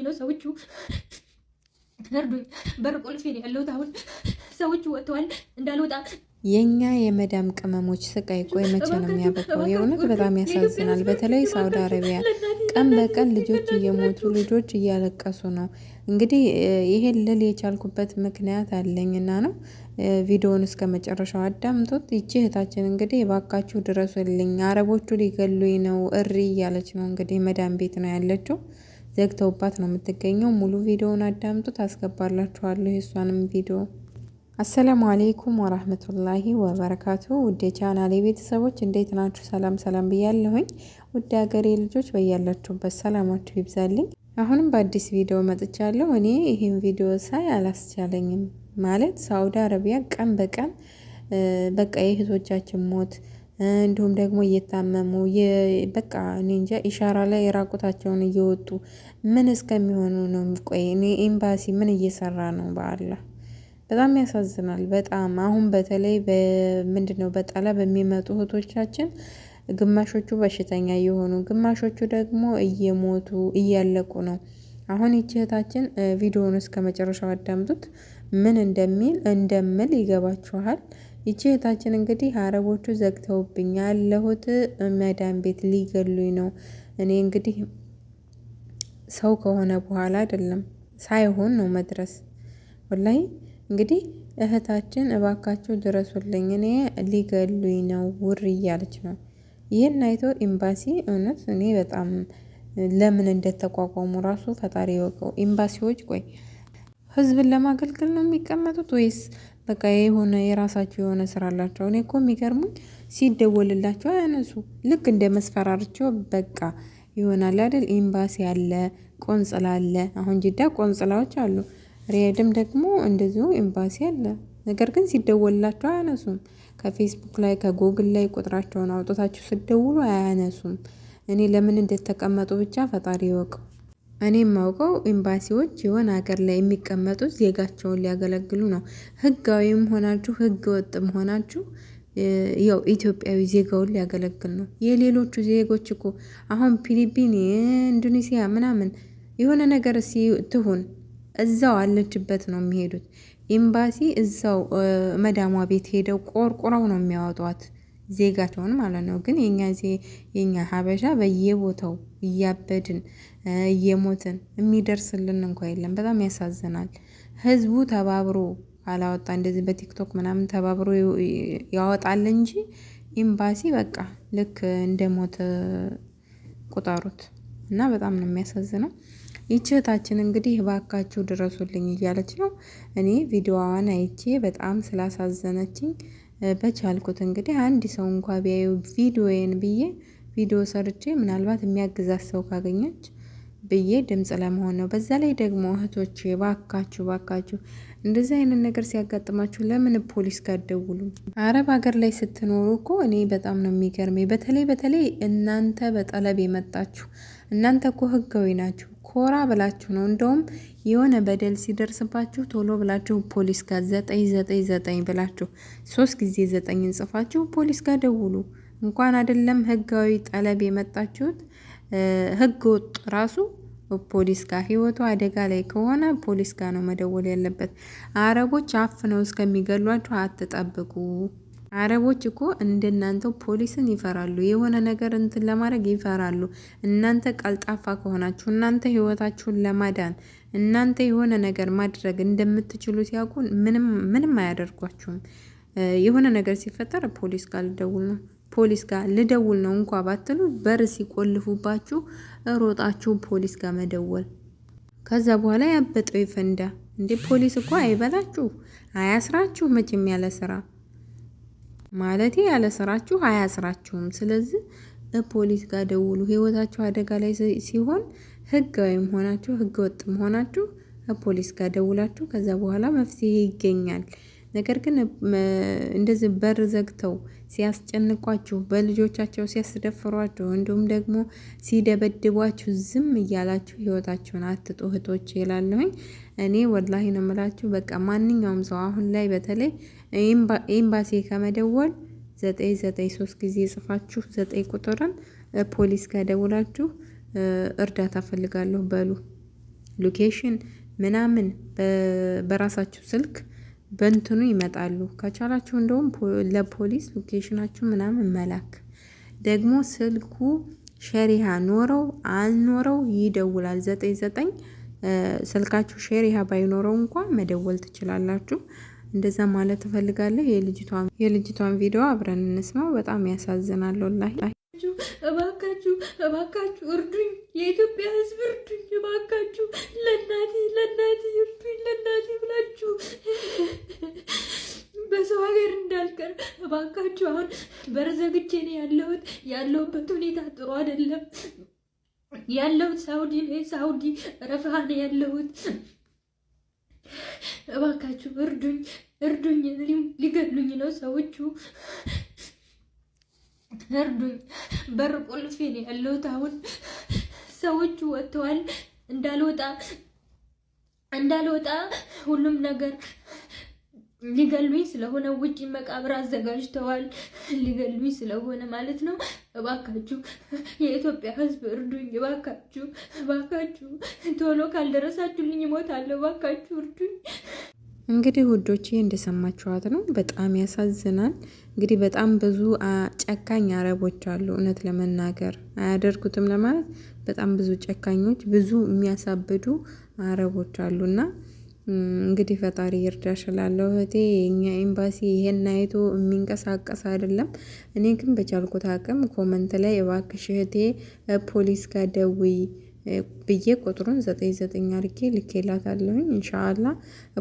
ነው ሰዎቹ። እርዱኝ። በር ቆልፌ ነው ያለሁት አሁን። ሰዎቹ ወጥተዋል እንዳልወጣ። የኛ የመዳም ቅመሞች ስቃይ ቆይ መቼ ነው የሚያበቃው? የእውነት በጣም ያሳዝናል። በተለይ ሳውዲ አረቢያ ቀን በቀን ልጆች እየሞቱ፣ ልጆች እያለቀሱ ነው። እንግዲህ ይሄን ልል የቻልኩበት ምክንያት አለኝና ነው። ቪዲዮውን እስከ መጨረሻው አዳምጡት። ይቺ እህታችን እንግዲህ እባካችሁ ድረሱልኝ፣ አረቦቹ ሊገሉኝ ነው እሪ እያለች ነው። እንግዲህ መዳም ቤት ነው ያለችው፣ ዘግተውባት ነው የምትገኘው። ሙሉ ቪዲዮውን አዳምጡት፣ አስገባላችኋለሁ የእሷንም ቪዲዮ። አሰላሙ አሌይኩም ወራህመቱላሂ ወበረካቱ። ውድ የቻናሌ ቤተሰቦች እንዴት ናችሁ? ሰላም ሰላም ብያለሁኝ። ውድ ሀገሬ ልጆች በያላችሁበት ሰላማችሁ ይብዛልኝ። አሁንም በአዲስ ቪዲዮ መጥቻለሁ። እኔ ይህን ቪዲዮ ሳይ አላስቻለኝም። ማለት ሳውዲ አረቢያ ቀን በቀን በቃ የእህቶቻችን ሞት፣ እንዲሁም ደግሞ እየታመሙ፣ በቃ እኔ እንጃ፣ ኢሻራ ላይ የራቁታቸውን እየወጡ ምን እስከሚሆኑ ነው? ቆይ እኔ ኤምባሲ ምን እየሰራ ነው? በአላህ በጣም ያሳዝናል። በጣም አሁን በተለይ ምንድን ነው በጠላ በሚመጡ እህቶቻችን ግማሾቹ በሽተኛ እየሆኑ፣ ግማሾቹ ደግሞ እየሞቱ እያለቁ ነው። አሁን ይቺ እህታችን ቪዲዮውን እስከ መጨረሻው አዳምጡት፣ ምን እንደሚል እንደምል ይገባችኋል። ይቺ እህታችን እንግዲህ አረቦቹ ዘግተውብኝ ያለሁት መዳም ቤት ሊገሉኝ ነው። እኔ እንግዲህ ሰው ከሆነ በኋላ አይደለም፣ ሳይሆን ነው መድረስ። ወላሂ እንግዲህ እህታችን እባካችሁ ድረሱልኝ፣ እኔ ሊገሉኝ ነው ውር እያለች ነው። ይህን አይቶ ኤምባሲ፣ እውነት እኔ በጣም ለምን እንደተቋቋሙ ራሱ ፈጣሪ ይወቀው። ኤምባሲዎች ቆይ ህዝብን ለማገልገል ነው የሚቀመጡት ወይስ በቃ የሆነ የራሳቸው የሆነ ስራ አላቸው? እኔ እኮ የሚገርሙኝ ሲደወልላቸው አያነሱ። ልክ እንደ መስፈራርቸው በቃ ይሆናል አይደል? ኤምባሲ አለ፣ ቆንጽላ አለ። አሁን ጅዳ ቆንጽላዎች አሉ። ሪያድም ደግሞ እንደዚሁ ኤምባሲ አለ። ነገር ግን ሲደወልላቸው አያነሱም። ከፌስቡክ ላይ፣ ከጎግል ላይ ቁጥራቸውን አውጥታችሁ ስትደውሉ አያነሱም። እኔ ለምን እንደተቀመጡ ብቻ ፈጣሪ ይወቀው። እኔ የማውቀው ኤምባሲዎች የሆነ ሀገር ላይ የሚቀመጡት ዜጋቸውን ሊያገለግሉ ነው። ህጋዊም ሆናችሁ ህገ ወጥም ሆናችሁ ያው ኢትዮጵያዊ ዜጋውን ሊያገለግል ነው። የሌሎቹ ዜጎች እኮ አሁን ፊሊፒን፣ ኢንዶኔሲያ ምናምን የሆነ ነገር ትሁን እዛው አለችበት ነው የሚሄዱት። ኤምባሲ እዛው መዳሟ ቤት ሄደው ቆርቁረው ነው የሚያወጧት ዜጋቸውን ማለት ነው። ግን የኛ ሀበሻ በየቦታው እያበድን እየሞትን የሚደርስልን እንኳ የለም። በጣም ያሳዝናል። ህዝቡ ተባብሮ ካላወጣ፣ እንደዚህ በቲክቶክ ምናምን ተባብሮ ያወጣል እንጂ ኤምባሲ በቃ ልክ እንደ ሞተ ቁጠሩት እና በጣም ነው የሚያሳዝነው። ይቺ እህታችን እንግዲህ እባካችሁ ድረሱልኝ እያለች ነው። እኔ ቪዲዮዋን አይቼ በጣም ስላሳዘነችኝ በቻልኩት እንግዲህ አንድ ሰው እንኳ ቢያዩ ቪዲዮዬን ብዬ ቪዲዮ ሰርቼ ምናልባት የሚያግዛት ሰው ካገኘች ብዬ ድምጽ ለመሆን ነው። በዛ ላይ ደግሞ እህቶቼ ባካችሁ ባካችሁ እንደዚህ አይነት ነገር ሲያጋጥማችሁ ለምን ፖሊስ ጋር ደውሉ? አረብ ሀገር ላይ ስትኖሩ እኮ እኔ በጣም ነው የሚገርመኝ። በተለይ በተለይ እናንተ በጠለብ የመጣችሁ፣ እናንተ እኮ ህጋዊ ናችሁ፣ ኮራ ብላችሁ ነው። እንደውም የሆነ በደል ሲደርስባችሁ ቶሎ ብላችሁ ፖሊስ ጋር 999 ብላችሁ፣ ሶስት ጊዜ ዘጠኝን ጽፋችሁ ፖሊስ ጋር ደውሉ። እንኳን አይደለም ህጋዊ ጠለብ የመጣችሁት፣ ህገ ወጥ ራሱ ፖሊስ ጋር ህይወቱ አደጋ ላይ ከሆነ ፖሊስ ጋር ነው መደወል ያለበት። አረቦች አፍነው እስከሚገሏችሁ አትጠብቁ። አረቦች እኮ እንደናንተው ፖሊስን ይፈራሉ። የሆነ ነገር እንትን ለማድረግ ይፈራሉ። እናንተ ቀልጣፋ ከሆናችሁ፣ እናንተ ህይወታችሁን ለማዳን እናንተ የሆነ ነገር ማድረግ እንደምትችሉ ሲያውቁ ምንም ምንም አያደርጓችሁም። የሆነ ነገር ሲፈጠር ፖሊስ ጋር ልደውል ነው፣ ፖሊስ ጋር ልደውል ነው እንኳ ባትሉ በር ሲቆልፉባችሁ ሮጣችሁ ፖሊስ ጋር መደወል። ከዛ በኋላ ያበጠው ይፈንዳ። እንዴ ፖሊስ እኮ አይበላችሁ፣ አያስራችሁ መቼም ያለ ስራ፣ ማለቴ ያለ ስራችሁ አያስራችሁም። ስለዚህ ፖሊስ ጋር ደውሉ። ህይወታችሁ አደጋ ላይ ሲሆን ህጋዊም ሆናችሁ ህገ ወጥም ሆናችሁ ፖሊስ ጋር ደውላችሁ ከዛ በኋላ መፍትሄ ይገኛል። ነገር ግን እንደዚህ በር ዘግተው ሲያስጨንቋችሁ፣ በልጆቻቸው ሲያስደፍሯችሁ፣ እንዲሁም ደግሞ ሲደበድቧችሁ ዝም እያላችሁ ህይወታችሁን አትጡ እህቶች ይላለሁኝ። እኔ ወላሂ ነው የምላችሁ። በቃ ማንኛውም ሰው አሁን ላይ በተለይ ኤምባሲ ከመደወል 99 ሶስት ጊዜ ጽፋችሁ 9 ቁጥርን ፖሊስ ጋር ደውላችሁ እርዳታ ፈልጋለሁ በሉ። Location ምናምን በራሳችሁ ስልክ በእንትኑ ይመጣሉ። ከቻላችሁ እንደውም ለፖሊስ location ኣችሁ ምናምን መላክ። ደግሞ ስልኩ شريحة ኖረው አልኖረው ይደውላል። 99 ስልካችሁ شريحة ባይኖረው እንኳ መደወል ትችላላችሁ። እንደዛ ማለት እፈልጋለሁ። የልጅቷን ቪዲዮ አብረን እንስማው። በጣም ያሳዝናል ወላሂ። እባካችሁ እባካችሁ እርዱኝ፣ የኢትዮጵያ ሕዝብ እርዱኝ፣ እባካችሁ ለእናቴ ለእናቴ እርዱኝ፣ ለእናቴ ብላችሁ በሰው ሀገር እንዳልቀር እባካችሁ። አሁን በር ዘግቼ ነው ያለሁት። ያለሁበት ሁኔታ ጥሩ አይደለም። ያለሁት ሳውዲ ነው፣ ሳውዲ ረፍሃ ነው ያለሁት። እባካችሁ እርዱኝ፣ እርዱኝ፣ ሊገድሉኝ ነው ሰዎቹ። እርዱኝ። በር ቆልፌ ነው ያለሁት። አሁን ሰዎቹ ወጥተዋል። እንዳልወጣ እንዳልወጣ ሁሉም ነገር ሊገሉኝ ስለሆነ ውጪ መቃብር አዘጋጅተዋል። ሊገሉኝ ስለሆነ ማለት ነው። እባካችሁ የኢትዮጵያ ሕዝብ እርዱኝ። እባካችሁ እባካችሁ ቶሎ ካልደረሳችሁልኝ እሞታለሁ። እባካችሁ እርዱኝ። እንግዲህ ውዶቼ እንደሰማችኋት ነው። በጣም ያሳዝናል። እንግዲህ በጣም ብዙ ጨካኝ አረቦች አሉ። እውነት ለመናገር አያደርጉትም ለማለት በጣም ብዙ ጨካኞች፣ ብዙ የሚያሳብዱ አረቦች አሉና እንግዲህ ፈጣሪ ይርዳሽ እላለሁ እህቴ። የኛ ኤምባሲ ይሄን አይቶ የሚንቀሳቀስ አይደለም። እኔ ግን በቻልኩት አቅም comment ላይ እባክሽ እህቴ ፖሊስ ጋር ደውይ ብዬ ቁጥሩን 99 አድርጌ ልኬላታለሁኝ። ኢንሻአላ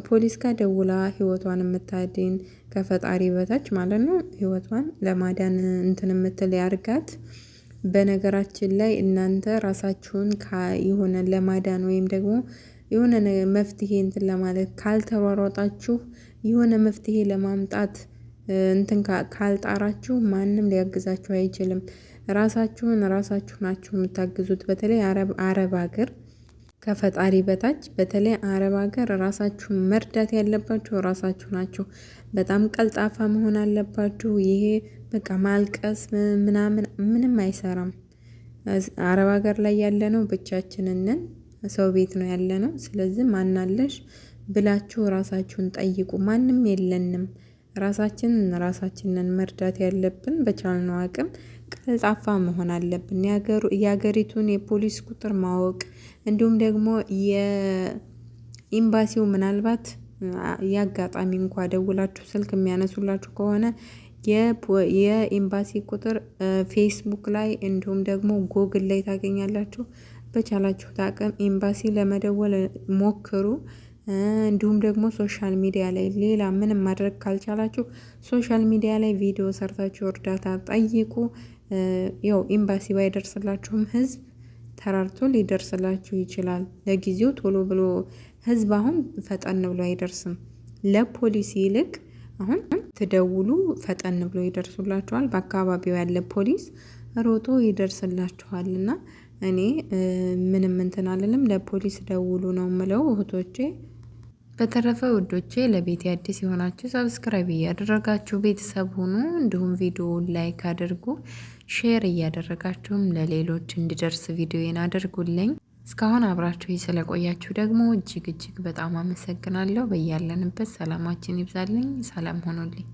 ፖሊስ ጋር ደውላ ህይወቷን የምታድን ከፈጣሪ በታች ማለት ነው፣ ህይወቷን ለማዳን እንትን የምትል ያርጋት። በነገራችን ላይ እናንተ ራሳችሁን የሆነ ለማዳን ወይም ደግሞ የሆነ መፍትሄ እንትን ለማለት ካልተሯሯጣችሁ፣ የሆነ መፍትሄ ለማምጣት እንትን ካልጣራችሁ ማንም ሊያግዛችሁ አይችልም። ራሳችሁን ራሳችሁ ናችሁ የምታግዙት። በተለይ አረብ ሀገር ከፈጣሪ በታች በተለይ አረብ ሀገር ራሳችሁን መርዳት ያለባችሁ ራሳችሁ ናችሁ። በጣም ቀልጣፋ መሆን አለባችሁ። ይሄ በቃ ማልቀስ ምናምን ምንም አይሰራም። አረብ ሀገር ላይ ያለነው ብቻችንን ነን፣ ሰው ቤት ነው ያለነው። ስለዚህ ማናለሽ ብላችሁ ራሳችሁን ጠይቁ። ማንም የለንም። ራሳችንን ራሳችንን መርዳት ያለብን በቻልነው አቅም ቀልጣፋ መሆን አለብን። የሀገሪቱን የፖሊስ ቁጥር ማወቅ፣ እንዲሁም ደግሞ የኤምባሲው ምናልባት የአጋጣሚ እንኳ ደውላችሁ ስልክ የሚያነሱላችሁ ከሆነ የኤምባሲ ቁጥር ፌስቡክ ላይ እንዲሁም ደግሞ ጎግል ላይ ታገኛላችሁ። በቻላችሁት አቅም ኤምባሲ ለመደወል ሞክሩ። እንዲሁም ደግሞ social media ላይ ሌላ ምንም ማድረግ ካልቻላችሁ social media ላይ ቪዲዮ ሰርታችሁ እርዳታ ጠይቁ። ያው ኤምባሲ ባይደርስላችሁም ህዝብ ተራርቶ ሊደርስላችሁ ይችላል። ለጊዜው ቶሎ ብሎ ህዝብ አሁን ፈጠን ብሎ አይደርስም። ለፖሊስ ይልቅ አሁን ትደውሉ ፈጠን ብሎ ይደርሱላችኋል። በአካባቢው ያለ ፖሊስ ሮጦ ይደርስላችኋል። እና እኔ ምንም እንትን አልልም። ለፖሊስ ደውሉ ነው ምለው እህቶቼ። በተረፈ ውዶቼ ለቤቴ አዲስ የሆናችሁ subscribe እያደረጋችሁ ቤተሰብ ሁኑ። እንዲሁም ቪዲዮውን like አድርጉ፣ share እያደረጋችሁም ለሌሎች እንዲደርስ ቪዲዮዬን አድርጉልኝ። እስካሁን አብራችሁ ስለቆያችሁ ደግሞ እጅግ እጅግ በጣም አመሰግናለሁ። በያለንበት ሰላማችን ይብዛልኝ። ሰላም ሆኖልኝ።